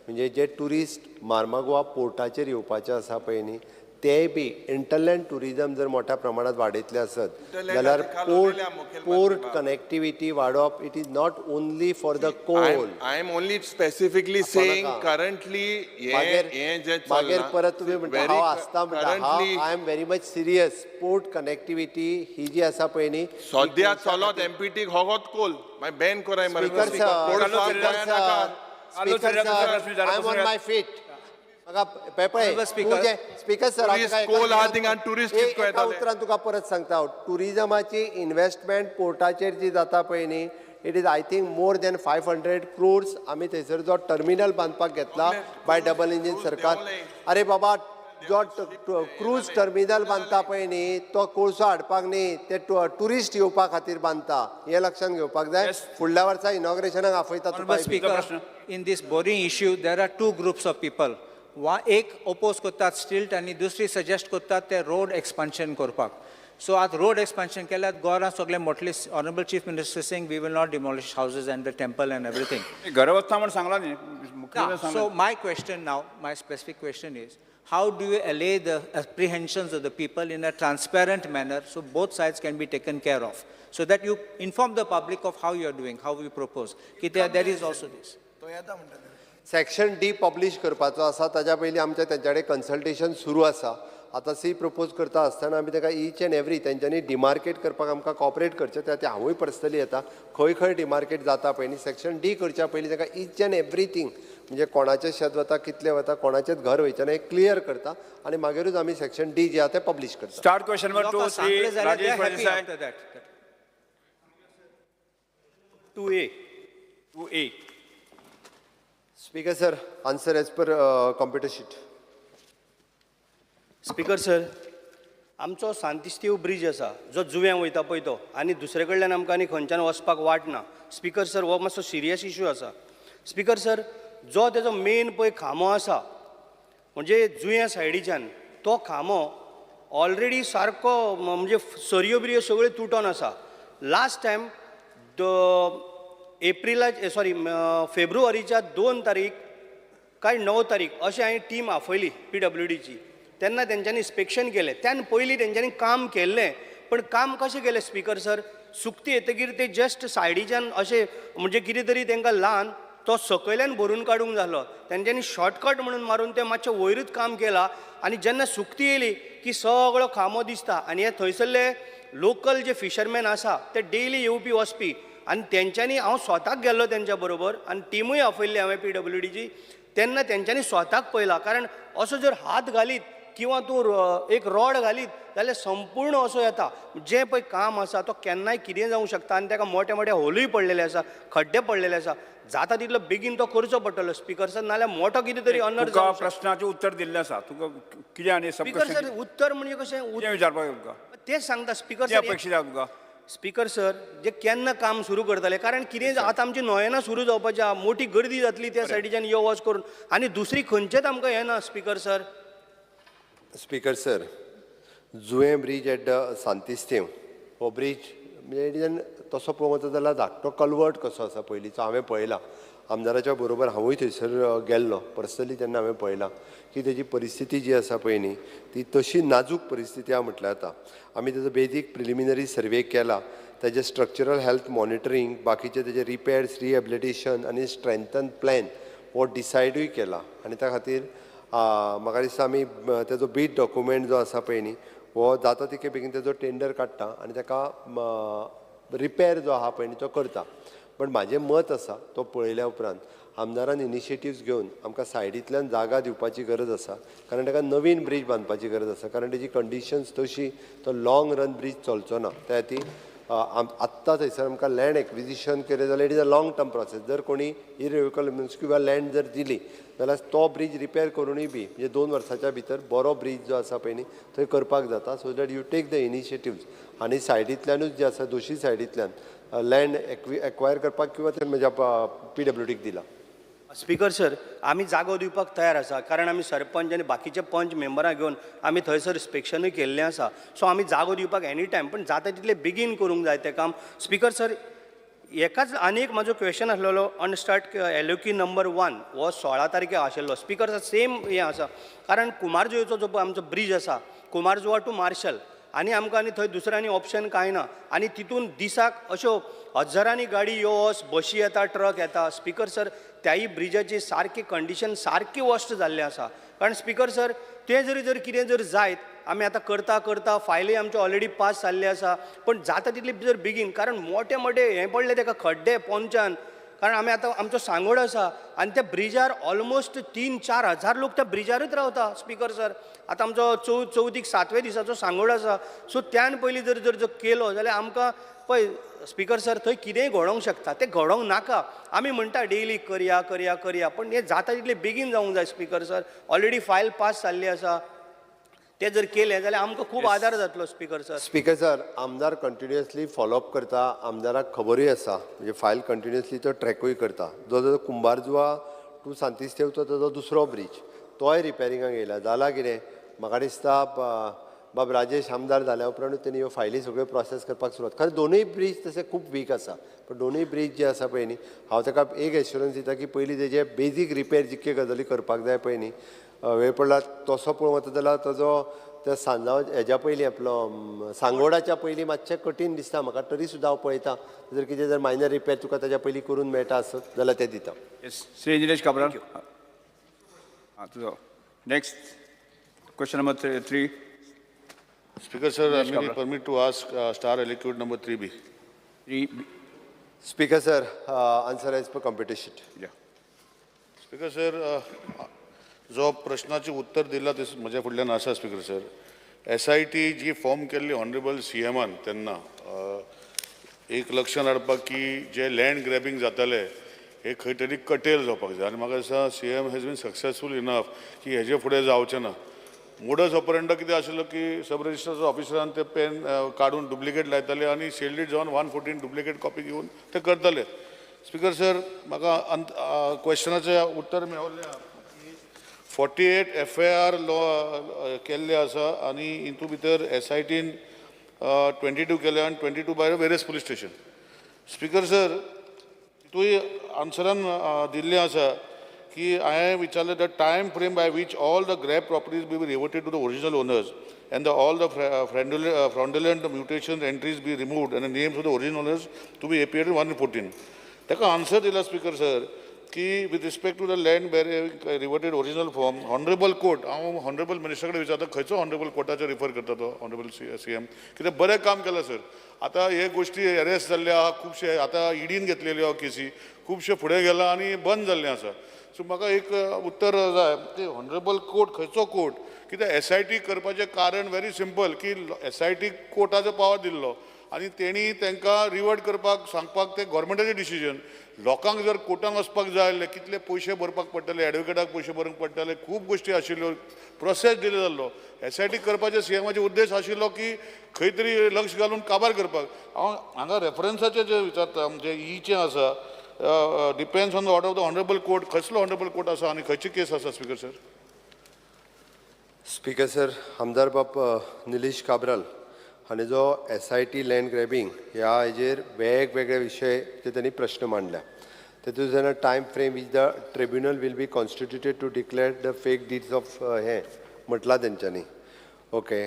म्हणजे जे ट्युरिस्ट मार्मागोवा पोर्टाचेर येवपाचे आसा पळय न्ही, तेय बी इंटरलँड ट्युरिजम जर मोठ्या प्रमाणात वाडयतले आसत Interland जाल्यार आतां काल पोर्ट उलयल्या मुखेलमंत्री पोर्ट बाब. कनेक्टिविटी वाडोवप, it is not only for the coal. I am only specifically saying नाका. करंटली हे मागीर हे जे मागीर परत तुमी म्हणटा हांव आसता म्हणटा. करंटली हांव, I am very much serious. Port connectivity ही जी आसा पळय न्ही, ही सद्या कोळशा चलत एमपीटी होगोत कोल मागीर बॅन कोराय मरे. स्पीकर सर, कोळसो स्पीकर गोंयांत सर, नाका. Speaker sir, I am on my feet. म्हाका पेपळे Honorable Speaker. Speaker sir, Tourist coal आहा थिंगा आनी tourist कितको एका येताले? उतरान तुका परत सांगता हांव, ट्युरिजमाची इन्वेस्टमेंट पोर्टाचेर जी जाता पळय न्ही, it is, I think, more than 500 crores. आमी थंयसर जो टर्मिनल बांदपाक घेतला बाय डबल इंजीन सरकार. अरे बाबा, जो क्रूज टर्मिनल बांदता पळय न्ही, तो कोळसो हाडपाक न्ही, ते ट्युरिस्ट येवपा खातीर बांदता हें लक्षांत घेवपाक जाय. फुडल्या वर्सा इनॉग्रेशनाक आपयता तुका. Honorable Speaker, in this Boring issue, there are two groups of people. वा एक oppose करतात स्टिल्ट आनी दुसरी सजेस्ट करतात ते रोड एक्सपान्शन करपाक. सो आतां रोड एक्सपान्शन केल्यार गोरां सगळे मोटले. Honourable Chief Minister saying we will not demolish houses and the temple and everything. घर वचता म्हण सांगला न्ही मुख्यमंत्र्यान So सांगला. My question now, my specific question is, How do you allay the apprehensions of the people in a transparent manner so both sides can be taken care of, so that you inform the public of how you are doing, how you propose. कित्याक there is also this. तो येता म्हणटा. सेक्शन डी पब्लीश करपाचो आसा, ताज्या पयलीं आमच्या तेंच्या कडेन कन्सल्टेशन सुरू आसा. आतां सी प्रपोज करता आसतना आमी ताका ईच एंड एवरी तेंच्यांनी डिमार्केट करपाक आमकां कॉपरेट करचें. त्या खातीर हांवूय पर्सनली येता, खंय खंय डिमार्केट जाता पळय न्ही, सेक्शन डी करच्या पयलीं ताका ईच एंड एवरीथींग, म्हणजे कोणाचें शेत वता, कितलें वता, कोणाचेंच घर वयचें ना, हें क्लियर करता आनी मागीरूच आमी सेक्शन डी जे आहा तें पब्लीश करता. स्टार्ट क्वेश्चन नंबर 2, लोकांक श्री सांगलें जाल्यार they Rajesh are happy Phaldesai. After that. 2A, 2A. Speaker sir, answer as per computer sheet. Speaker sir, आमचो सांतिस्तीव ब्रीज आसा जो जुव्यां वयता पळय तो, आनी दुसरे कडल्यान आमकां आनी खंयच्यान वचपाक वाट ना. स्पीकर सर, हो मातसो सिरियस इशू आसा. स्पीकर सर, जो तेजो मेन पळय खांबो आसा म्हणजे जुंया सायडीच्यान, तो खांबो ऑलरेडी सारको म्हणजे सरयो बिरयो सगळ्यो तुटोन आसा. लास्ट टायम एप्रिला सॉरी फेब्रुवारीच्या 2 तारीख काय 9 तारीख अशें हांवें टीम आफयली PWDची. तेन्ना तेंच्यांनी इन्स्पेक्शन केलें. त्यान पयलीं तेंच्यांनी काम केल्लें, पण काम कशें केलें स्पीकर सर, सुकती येतकीर ते जस्ट सायडीच्यान अशें म्हणजे कितें तरी तेंकां ल्हान तो सकयल्यान भरून काडूंक जालो, तेंच्यांनी शॉर्टकट म्हणून मारून तें मातशें वयरूच काम केलां. आनी जेन्ना सुकती येयली की सगळो खांबो दिसता. आनी हे थंयसरले लोकल जे फिशरमॅन आसा ते डेली येवपी वचपी, आनी तेंच्यांनी हांव स्वताक गेल्लो तेंच्या बरोबर आनी टिमूय आफयल्ली हांवें PWDची. तेन्ना तेंच्यांनी स्वताक पळयला, कारण असो जर हात घालीत किंवा तूं एक रॉड घालीत जाल्यार संपूर्ण असो येता. जें पळय काम आसा तो केन्नाय कितें जावंक शकता, आनी ताका मोटे मोटे होलूय पडलेले आसा, खड्डे पडलेले आसा. जाता तितलो बेगीन तो करचो पडटलो स्पीकर सर, नाल्यार मोठो कितें तरी अनर्थ तुका जावंक शकता. प्रश्नाचें उत्तर दिल्लें आसा, तुका कितें आनी सब स्पीकर सर, उत्तर म्हणजे कशें कितें विचारपाक तुका, तें सांगता स्पीकर कितें सर. अपेक्षीत आसा तुका? स्पीकर सर, जे केन्ना काम सुरू करतले, कारण कितें आतां आमची नोयेना सुरू जावपाची आहा, मोठी गर्दी जातली त्या सायडीच्यान यो वच करून, आनी दुसरी खंयचेच आमकां हें ना speaker sir. Speaker sir, Juem bridge at the Santisthev हो ब्रीज म्हणजे it is an तसो पळोवंक वचत जाल्यार धाकटो कलवर्ट कसो आसा पयलींचो, हांवें पळयला. आमदाराच्या बरोबर हांवूय थंयसर गेल्लो पर्सनली, तेन्ना हांवें पळयलां की तेजी परिस्थिती जी आसा पळय न्ही ती तशी नाजूक परिस्थिती आहा म्हटल्यार जाता. आमी तेजो बेजीक प्रिलिमिनरी सर्वे केला, तेजें स्ट्रक्चरल हेल्थ मॉनिटरींग, बाकीचे तेजे रिपेर्स, रिहेबिलिटेशन आनी स्ट्रेंथन प्लॅन हो डिसायडूय केला. आनी त्या खातीर म्हाका दिसता आमी तेजो बीड डॉक्युमेंट जो आसा पळय न्ही हो जाता तितके बेगीन तेजो टेंडर काडटा आनी ताका रिपेर जो आहा पळय न्ही तो करता. पण म्हाजें मत आसा तो पळयल्या उपरांत आमदारान इनिशिएटिव्स घेवन आमकां सायडींतल्यान जागा दिवपाची गरज आसा, कारण ताका नवीन ब्रीज बांदपाची गरज आसा, कारण तेजी कंडिशन्स तशी तो लाँग रन ब्रीज चलचो ना. त्या खातीर आत्तां थंयसर आमकां लँड एक्विजिशन केलें जाल्यार it is a long term process. जर कोणी इरिव्होकेबल किंवा लँड जर दिली जाल्यार तो ब्रीज रिपेर करुनूय बी म्हणजे 2 वर्साच्या भितर बरो ब्रीज जो आसा पळय न्ही थंय करपाक जाता. So that you take the initiatives आनी सायडींतल्यानूच जे आसा दोशी सायडींतल्यान लँड एक्वायर करपाक किंवा ते म्हणजे PWDक दिला. स्पीकर सर, आमी जागो दिवपाक तयार आसा, कारण आमी सरपंच आनी बाकीचे पंच मेंबरां घेवन आमी थंयसर इन्स्पेक्शनूय केल्लें आसा. सो आमी जागो दिवपाक एनी टायम, पण जाता तितलें बेगीन करूंक जाय तें काम. स्पीकर सर, एकाच आनी एक म्हाजो क्वेश्चन आसलेलो अनस्टार्ट LOQ number 1 हो 16 तारखेक आशिल्लो. स्पीकर सर, सेम हें आसा, कारण कुमारजुवेचो जो आमचो ब्रीज आसा, कुमारजुवा टू मार्शल, आनी आमकां आनी थंय दुसरें आनी ऑप्शन कांय ना. आनी तितून दिसाक अश्यो हजारांनी गाडी यो वच, बशी येता, ट्रक येता. स्पीकर सर, त्याय ब्रिजाची सारकी कंडिशन सारकी वर्स्ट जाल्लें आसा. कारण स्पीकर सर, तें जरी जर कितें जर जायत, आमी आतां करता करता फायली आमच्यो ऑलरेडी पास जाल्ले आसा, पण जाता तितली जर बेगीन, कारण मोटे मोटे हें पडले तेका खड्डे पोंच्यान. कारण आमी आतां आमचो सांगोड आसा आनी त्या ब्रिजार ऑलमोस्ट 3-4 हजार लोक त्या ब्रिजारूच रावता. स्पीकर सर, आतां आमचो चवथीक 7व्या दिसाचो सांगोड आसा. सो त्यान पयलीं जर जर केलो जाल्यार आमकां पळय स्पीकर सर, थंय कितेंय घडोवंक शकता, तें घडोवंक नाका. आमी म्हणटा डेली करया करया करया, पण हें जाता तितलें बेगीन जावंक जाय. Speaker sir, already file pass जाल्ली आसा, ते जर केलें जाल्यार आमकां खूब आदार जातलो. स्पीकर सर, स्पीकर सर, आमदार कंटिन्युअसली फॉलोअप करता, आमदाराक खबरूय आसा, म्हणजे फायल कंटिन्युअसली तो ट्रॅकूय करता. जो जो कुंभारजुवा टू सांतिस्तेवचो ताजो दुसरो ब्रीज तोय रिपेरिंगाक येयला. जाला कितें म्हाका दिसता बाब राजेश आमदार जाल्या उपरांतूच तेणी ह्यो फायली सगळ्यो प्रोसेस करपाक सुरवात. खरें दोनूय ब्रीज तशे खूब वीक आसा, पण दोनूय ब्रीज जे आसा पळय न्ही, हांव ताका एक एश्युरन्स दिता की पयलीं तेजे बेजीक रिपेर जितके गजाली करपाक जाय पळय न्ही, वेळ पडला तसो पळोवंक वता जाल्यार ताजो त्या सांजाव हेज्या पयलीं आपलो सांगोडाच्या पयलीं मातशें कठीण दिसता म्हाका, तरी सुद्दां हांव पळयता जर कितें जर मायनर रिपेर तुका ताज्या पयलीं करून मेळटा आसत जाल्यार तें दिता. श्री निलेश काब्राल. हां, तुजो next question number 3. Speaker sir, I may permit to ask star aliquot number 3B. 3B. Speaker sir, answer as per competition. Speaker sir, जो प्रश्नाचें उत्तर दिलां तें म्हज्या फुडल्यान आसा. स्पीकर सर, SIT जी फॉर्म केल्ली ऑनरेबल सीएमान तेन्ना एक लक्षान हाडपाक की जे लँड ग्रॅबींग जाताले हे खंय तरी कटेल जावपाक जाय, आनी म्हाका दिसता CM has been successful enough की हेजे फुडें जावचें ना. मोडस ऑपरेंडा कितें आशिल्लो की सब रजिस्ट्रार ऑफिसरान ते पेन काडून डुप्लिकेट लायताले आनी शेल्डीट जावन 114 डुप्लिकेट कॉपी घेवन ते करताले. स्पीकर सर, म्हाका क्वेश्चनाचें उत्तर मेळिल्लें 48 FIR law केल्ले आसा आनी हितू भितर SITन 22 केले आनी 22 by various police station. Speaker sir, तितूय आन्सरान दिल्लें आसा की हांवें विचारलें the time frame by which all the grab properties be reverted to the original owners and the all the fraudulent mutation entries be removed and the names of the original owners to be appeared in 114. ताका आन्सर दिला स्पीकर सर की with respect to the land reverted original form honourable court. हांव ऑनरेबल मिनिस्टर कडेन विचारता खंयचो ऑनरेबल कोर्टाचेर रिफर करता तो ऑनरेबल CM, कित्याक बरें काम केलां सर. आतां हे गोश्टी एरेस्ट जाल्ले आहा खुबशे, आतां इडीन घेतलेल्यो आहा केसी, खुबशे फुडें गेला आनी बंद जाल्लें आसा. सो म्हाका एक उत्तर जाय की ऑनरेबल कोर्ट खंयचो कोर्ट, कित्याक SIT करपाचें कारण व्हेरी सिंपल की SIT कोर्टाचो पावर दिल्लो आनी तेणी तांकां रिवर्ट करपाक सांगपाक तें गोवोरमेंटाचें डिसिजन. लोकांक जर कोर्टान वचपाक जाय जाल्यार कितले पयशे भरपाक पडटले, एडवोकेटाक पयशे भरूंक पडटले, खूब गोश्टी आशिल्ल्यो, प्रोसेस डिले जाल्लो. SIT करपाचें सीएमाचो उद्देश आशिल्लो की खंय तरी लक्ष घालून काबार करपाक. हांव हांगा रेफरन्साचें जें विचारता म्हणजे ईचें आसा, depends on the order of the honourable court. खंयसलो honourable court आसा आनी खंयची केस आसा स्पीकर सर? स्पीकर सर, आमदार बाब निलेश काब्राल हांणी जो SIT land grabbing ह्या हेजेर वेगवेगळे विशय ते तांणी प्रश्न मांडल्या. तेतून जेन्ना time frame which the tribunal will be constituted to declare the fake deeds of हें म्हटलां तेंच्यांनी. ओके,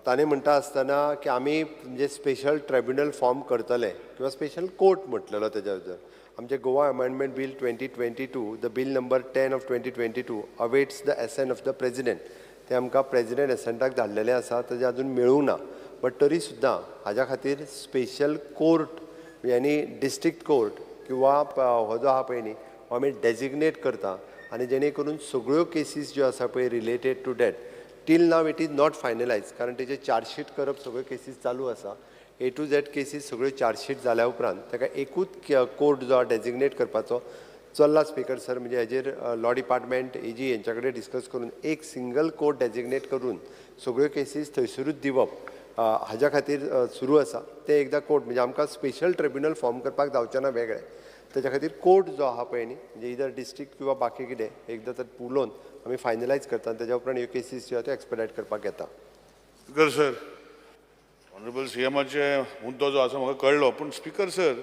ताणें म्हणटा आसतना की आमी म्हणजे स्पेशल ट्रिब्युनल फॉर्म करतले किंवा स्पेशल कोर्ट म्हटलेलो तेज्या भितर. आमचे Goa amendment bill 2022, the bill number 10 of 2022 awaits the assent of the president. ते आमकां प्रेजिडेंट एसेंटाक धाडलेलें आसा, तेजें अजून मेळूंक ना. बट तरी सुद्दां हाज्या खातीर स्पेशल कोर्ट यानी डिस्ट्रिक्ट कोर्ट किंवा हो जो आहा पळय न्ही हो आमी डेजिग्नेट करता आनी जेणे करून सगळ्यो केसीस ज्यो आसा पळय related to that till now it is not finalise, कारण तेजे चार्जशीट करप सगळ्यो केसीस चालू आसा. A to Z cases सगळ्यो चार्जशीट जाल्या उपरांत ताका एकूच कोर्ट जो आहा डेजिग्नेट करपाचो चल्ला. स्पीकर सर, म्हणजे हेजेर लॉ डिपार्टमेंट AG हेंच्या कडेन डिस्कस करून एक सिंगल कोर्ट डेजिग्नेट करून सगळ्यो केसीस थंयसरूच दिवप हाज्या खातीर सुरू आसा. ते एकदां कोर्ट म्हणजे आमकां स्पेशल ट्रिब्युनल फॉर्म करपाक जावचें ना वेगळें, तेज्या खातीर कोर्ट जो आहा पळय न्ही म्हणजे इदर डिस्ट्रिक्ट किंवा बाकी कितें एकदां तर उलोवन आमी फायनलायज करता आनी तेज्या उपरांत ह्यो केसीस ज्यो आहा त्यो एक्सपेडायट करपाक घेता. स्पीकर सर, ऑनरेबल सीएमाचे मुद्दो जो आसा म्हाका कळ्ळो, पूण स्पीकर सर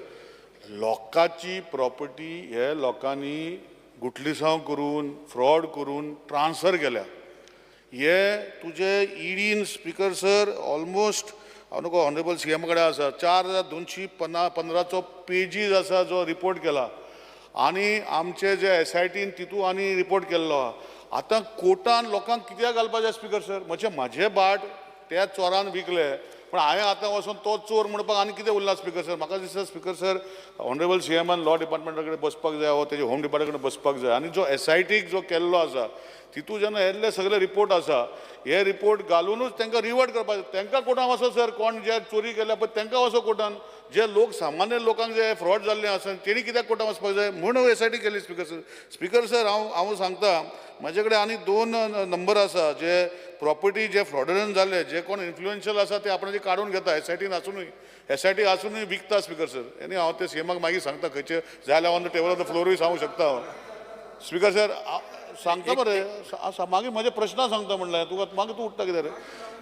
लोकांची प्रॉपर्टी हे लोकांनी गुटलिसांव करून फ्रॉड करून ट्रान्सफर केल्या. हे तुजे इडीन स्पीकर सर ऑलमोस्ट हांव नको ऑनरेबल सीएमा कडेन आसा 4215 पेजीस आसा जो रिपोर्ट केला आनी आमचे जे SITन तितू आनी रिपोर्ट केल्लो आहा. आतां कोर्टान लोकांक कित्याक घालपाचें स्पीकर सर? म्हणजे म्हाजे बाट त्या चोरान विकले, पूण हांवें आतां वचोन तो चोर म्हणपाक आनी कितें उरलां स्पीकर सर? म्हाका दिसता स्पीकर सर ऑनरेबल सीएमान लॉ डिपार्टमेंटा कडेन बसपाक जाय वो तेजे होम डिपार्टमेंटा कडेन बसपाक जाय आनी जो SITक जो केल्लो आसा तितू जेन्ना येल्ले सगळे रिपोर्ट आसा हे रिपोर्ट घालुनूच तांकां रिवर्ट करपाक जाय. तांकां कोर्टान वचो सर, कोण जे चोरी केल्या पळय तांकां वचो कोर्टान, जे लोक सामान्य लोकांक जे फ्रॉड जाल्ले आसा तेणी कित्याक कोर्टान वचपाक जाय म्हूण SIT केली स्पीकर सर. स्पीकर सर, हांव सांगता म्हाजे कडेन आनी 2 नंबर आसा जे प्रॉपर्टी जे फ्रॉडुलंट जाल्ले जे कोण इन्फ्लुएन्शियल आसा ते आपणाचे काडून घेता SITन आसुनूय, SIT आसुनूय विकता स्पीकर सर. आनी हांव ते सीएमाक मागीर सांगता खंयचे जाय जाल्यार on the table of the फ्लोरूय सांगूंक शकता हांव. Speaker sir, सांगता मरे. आसा मागीर म्हजे प्रश्न सांगता म्हणलें तुका, मागीर तूं उठ्ठा कितें रे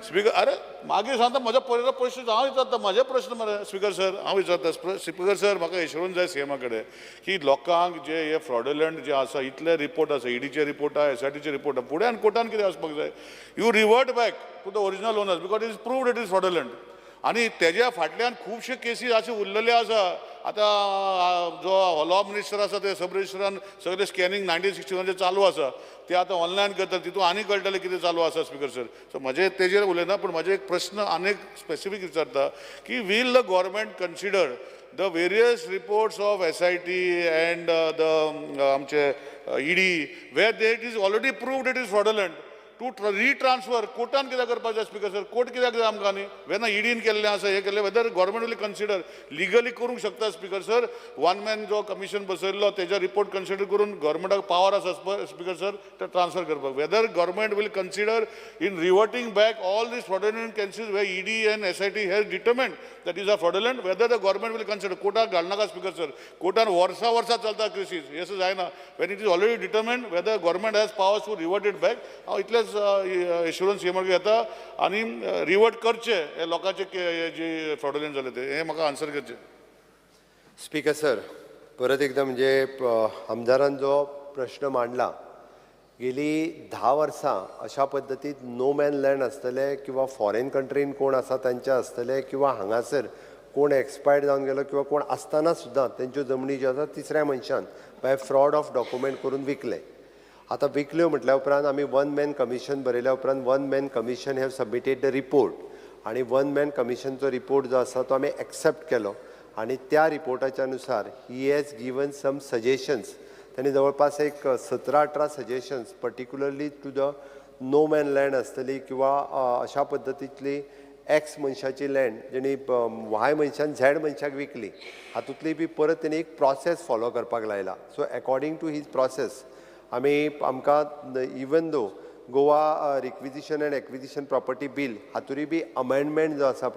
स्पीकर? अरे मागीर सांगता म्हज्या पयलो प्रश्न हांव विचारता, म्हजे प्रश्न मरे स्पीकर सर हांव विचारता. स्पीकर सर म्हाका एश्योरन्स जाय सीएमा कडेन की लोकांक जे हे फ्रॉडलंट जे आसा इतले रिपोर्ट आसा, ईडीचे रिपोर्ट आसा, एसआयटीचे रिपोर्ट आसा, फुडें आनी कोर्टान कितें वचपाक जाय? You revert back to the original owners because it is proved it is fraudulent. आनी तेज्या फाटल्यान खुबशे केसीस अशे उरलेले आसा. आतां जो लॉ मिनिस्टर आसा ते सब रजिस्ट्रान सगळे स्कॅनिंग 1961 चालू आसा, ते आतां ऑनलायन करतात, तितून आनी कळटलें कितें चालू आसा स्पीकर सर. सो म्हजे तेजेर उलयना, पूण म्हजे एक प्रश्न आनी एक स्पेसिफीक विचारता की will the government consider the various reports of SIT and the आमचे ED where they it is already proved it is fraudulent to retransfer? कोर्टान कित्याक करपाक जाय स्पीकर सर? कोर्ट कित्याक जाय आमकां? न्ही वेन्ना ईडीन केल्लें आसा, हें केल्लें, whether government will consider legally करूंक शकता स्पीकर सर? वन मॅन जो कमिशन बसयल्लो तेजो रिपोर्ट कन्सिडर करून गव्हर्मेंटाक पावर आसा स्पीकर सर ते ट्रान्सफर करपाक. Whether government will consider in reverting back all these fraudulent cases where ED and SIT has determined that is a fraudulent, whether the government will consider? कोर्टाक घालनाका स्पीकर सर, कोर्टान वर्सां वर्सां चलता केसीस, हें सुद्दां जायना. When it is already determined, whether government has powers to revert it back? हांव इतलेच एश्युरन्स सीएमाक घेता आनी रिवर्ट करचे हे लोकांचे जे फ्रॉडुलंट जाले ते, हें म्हाका आन्सर करचें. स्पीकर सर, परत एकदा म्हणजे आमदारान जो प्रश्न मांडला, गेली 10 वर्सां अशा पद्दतीत नो मॅन लँड आसतले किंवा फॉरेन कंट्रीन कोण आसा तांचे आसतले किंवा हांगासर कोण एक्सपायर्ड जावन गेलो किंवा कोण आसतना सुद्दां तेंच्यो जमनी ज्यो आसा तिसऱ्या मनशान बाय फ्रॉड ऑफ डॉक्युमेंट करून विकले. आतां विकल्यो म्हटल्या उपरांत आमी वन मॅन कमिशन बरयल्या उपरांत one man commission have submitted the report आनी वन मॅन कमिशनचो रिपोर्ट जो आसा तो आमी एक्सेप्ट केलो आनी त्या रिपोर्टाच्या नुसार he has given some suggestions. त्यांनी जवळपास एक 17-18 suggestions particularly to the no man land आसतली किंवा अशा पद्दतींतली एक्स मनशाची लँड जेणी वाय मनशान झॅड मनशाक विकली, हातूंतली बी परत तेणी एक प्रोसेस फॉलो करपाक लायला. So according to his process आमी आमकां even though Goa requisition and acquisition property bill हातूंय बी अमेंडमेंट जो आसा पळय.